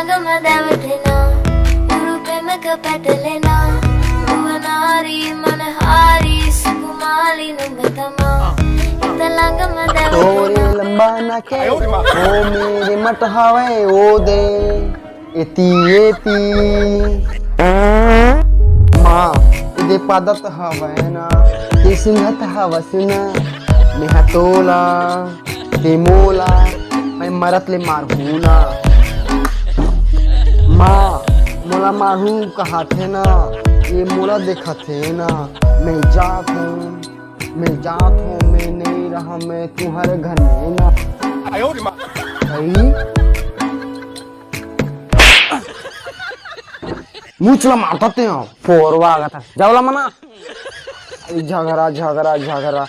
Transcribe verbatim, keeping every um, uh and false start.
गम देवते ना, गुरु प्रेम कपट लेना, भुवनारी मनहारी सुकुमारी नुबतमा। इतला गम देवते तोरे ना। लंबा ना के, ओ मेरे मट हवे, ओ दे, एती, एती। माँ, इदे पादत हवे ना, ते सिंहत हवस ना, मेहा तोला। ते मोला, मैं मरत ले मारहूं ना। माँ, मोला मारहूं कहाथे ना, ये मोला देखाथे ना। मैं जात हूँ, मैं जात हूँ, मैं नहीं रहा, मैं तुम्हारे घर में ना। आई? मुचला मारता ते हो, फोरवा आगत है। जावला मना। अरे झगड़ा, झगड़ा, झगड़ा।